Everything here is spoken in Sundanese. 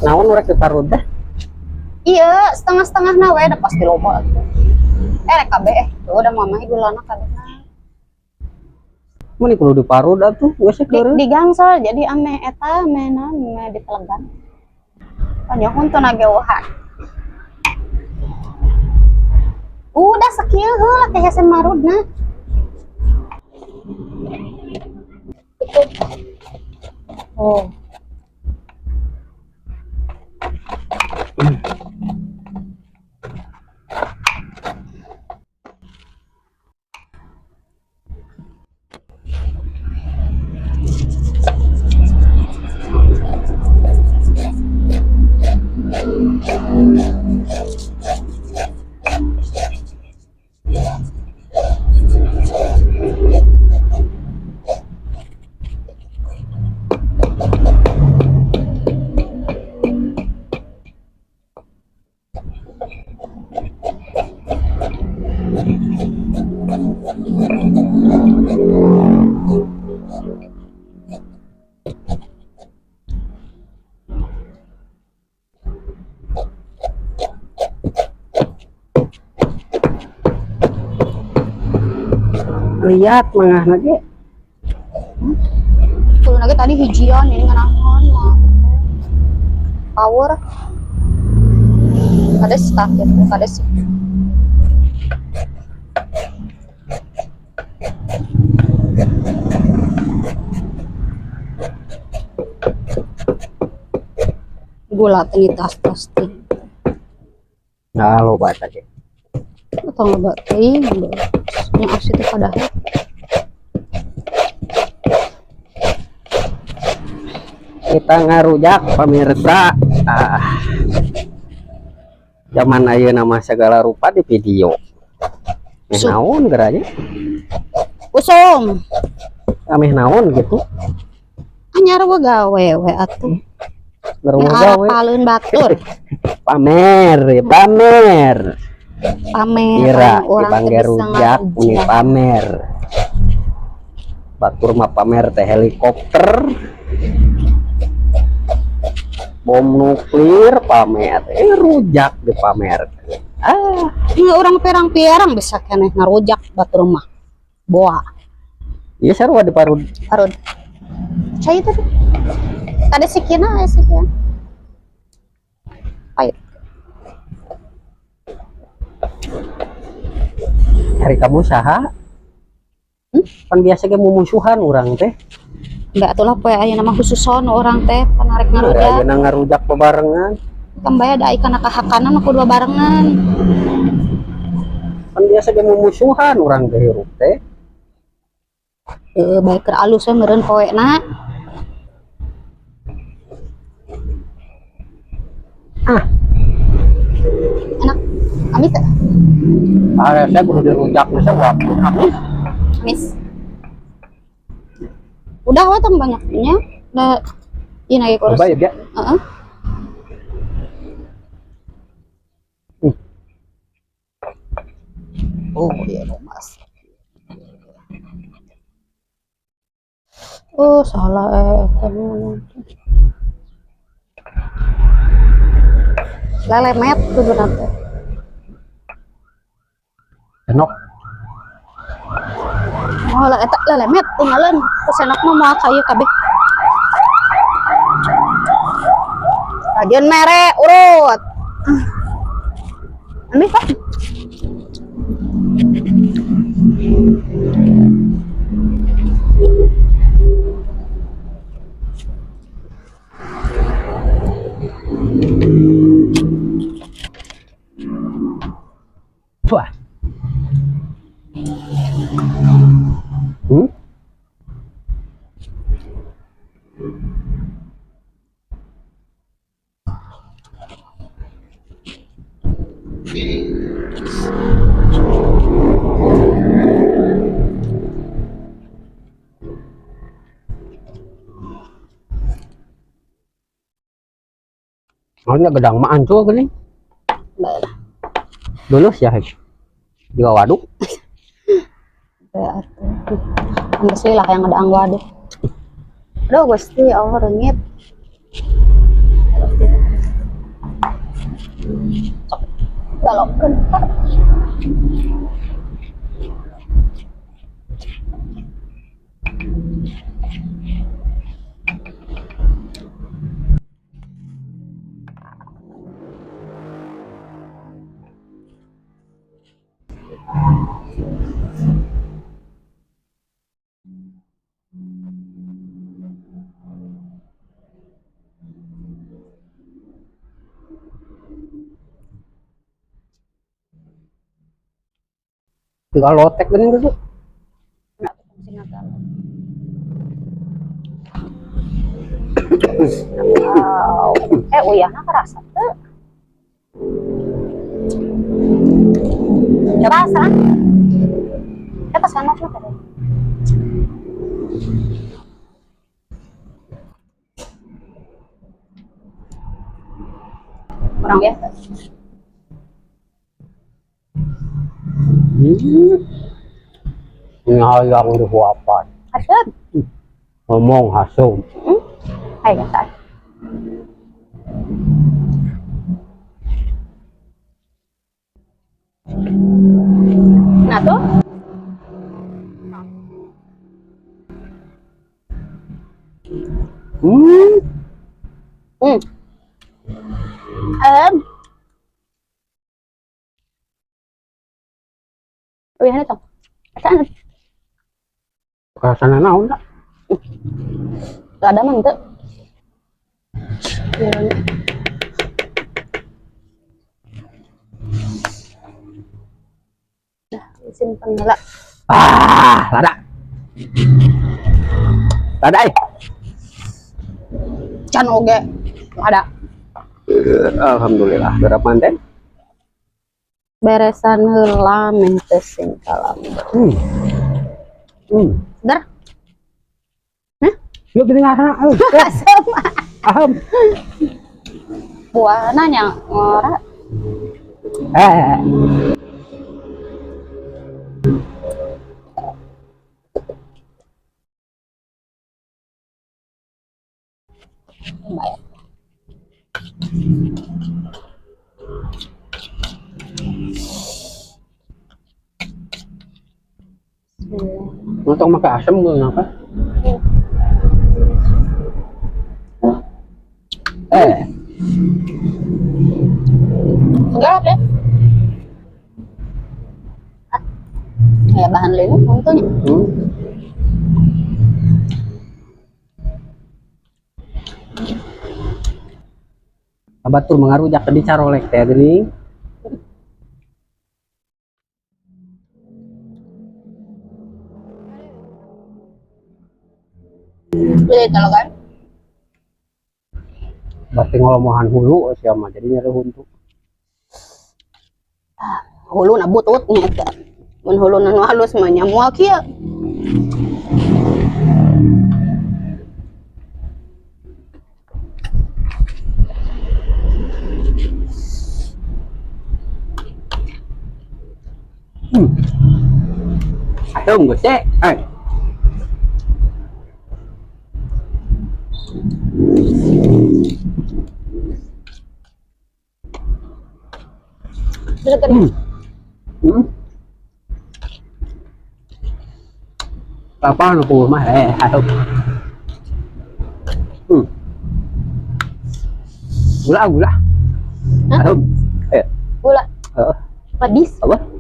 Naon urang diparut teh? Iya, setengah-setengah na we da pasti loba atuh. Eh rek kabeh eh tuh udah mama gulana kabeh na. Mun kudu diparut atuh, geus Di, keur. di gangsel jadi ame eta ame naon ame ditelegan. Panyohun tuh nageuhan. Udah sakieu heula teh hese marudna. Itu. Oh. Lihat mangah ge. Kudu lagi tadi hijian ini nganaon mah. Power. Ada staff ya, ada sih. Gula teh tas-tas teh. Nah, loba eta ge. Atau loba teuing, nya asih teh padahal. Kita ngarujak pemirsa. Ah. Zaman ayeuna mah segala rupa di video. Meh naon geranya? Usum. Ameh naon gitu? Anyar we gawe we atuh. Ngarua gawe. Arapaleun batur. Pamer, ya pamer. Pamer. Kira orang dipanggil teh bisa rujak muni ngarujak. Pamer. Batur mah pamer teh helikopter. Bom nuklir pamer, rujak dipamer. Ah, ini orang pirang-pirang bisa keneh ngarujak batur mah. Boa. Iya sarua diparud. Parud. Cai itu tuh. Ada sikina, ada sikina. Pahit. Hari kamu saha? Hmm? Pan biasa ge mumusuhan urang teh. Enggak atulah poe ayeuna mah khususon orang teh penarik ngarujak. Ayeuna ngarujak bebarengan. Kan bae da kana kahakanan aku dua barengan. Pan biasa ge mumusuhan urang teh hirup teh. Heeh, bae keur alus we meureun poena. Ah. Enak. Amis teh? Ah, saya kudu dirujak masa waktu amis. Amis. Udah we tong banyaknya. Udah ieu lagi kurus. Coba ya, Bia. Heeh. Oh, iya mas. Oh, salah Lelemet tuh nanti. Enok. Oh, lah eta lelemet tinggalan. Terus enak mah moal kayu kabeh. Rajin mere urut. Ambil, Pak. Wah. Oh, ini gedang mah hancur gini. Baiklah. Lulus ya, Hej? Juga waduk. Geus lah yang ada waduk. Aduh, Gusti Allah reungit. Sok galopkeun. Tinggal lotek geuning gitu. Nah, sing galop. Wow. Eh, uyahna kerasa teu? Coba asa. Eta sendokna tadi. Kurang ya? Ini hayang dihuapan. Haseup. Ngomong hasum. Ayo, guys. Nah tuh. Uyahna tong. Asaan? Rasana naon da? Lada mah henteu. Dah, simpen heula. Ah, lada. Lada eh. Can oge. Ada. Alhamdulillah, berapa manten? Beresan heula meh teu sing kalamber. Seger? Hah? Yuk gini ngarana. Asem. Aham. Buahna nya ngora. Eh. Bayar. Untuk make asem kenapa? Eh. Segar deh. Ah, ya bahan lainnya untungnya. Batur mengarujak di carolek teh geuning. Jadi kalau kan Berarti ngolomohan hulu sia mah jadi nyeri huntu. Hulu na butut nya eta. Mun hulu nu halus mah nya moal kieu. Asem geus eh. Seger. Apa nu puguh mah asem. Gula gula. Hah? Asem. Eh. Gula. Heeh. Pedis. Apa?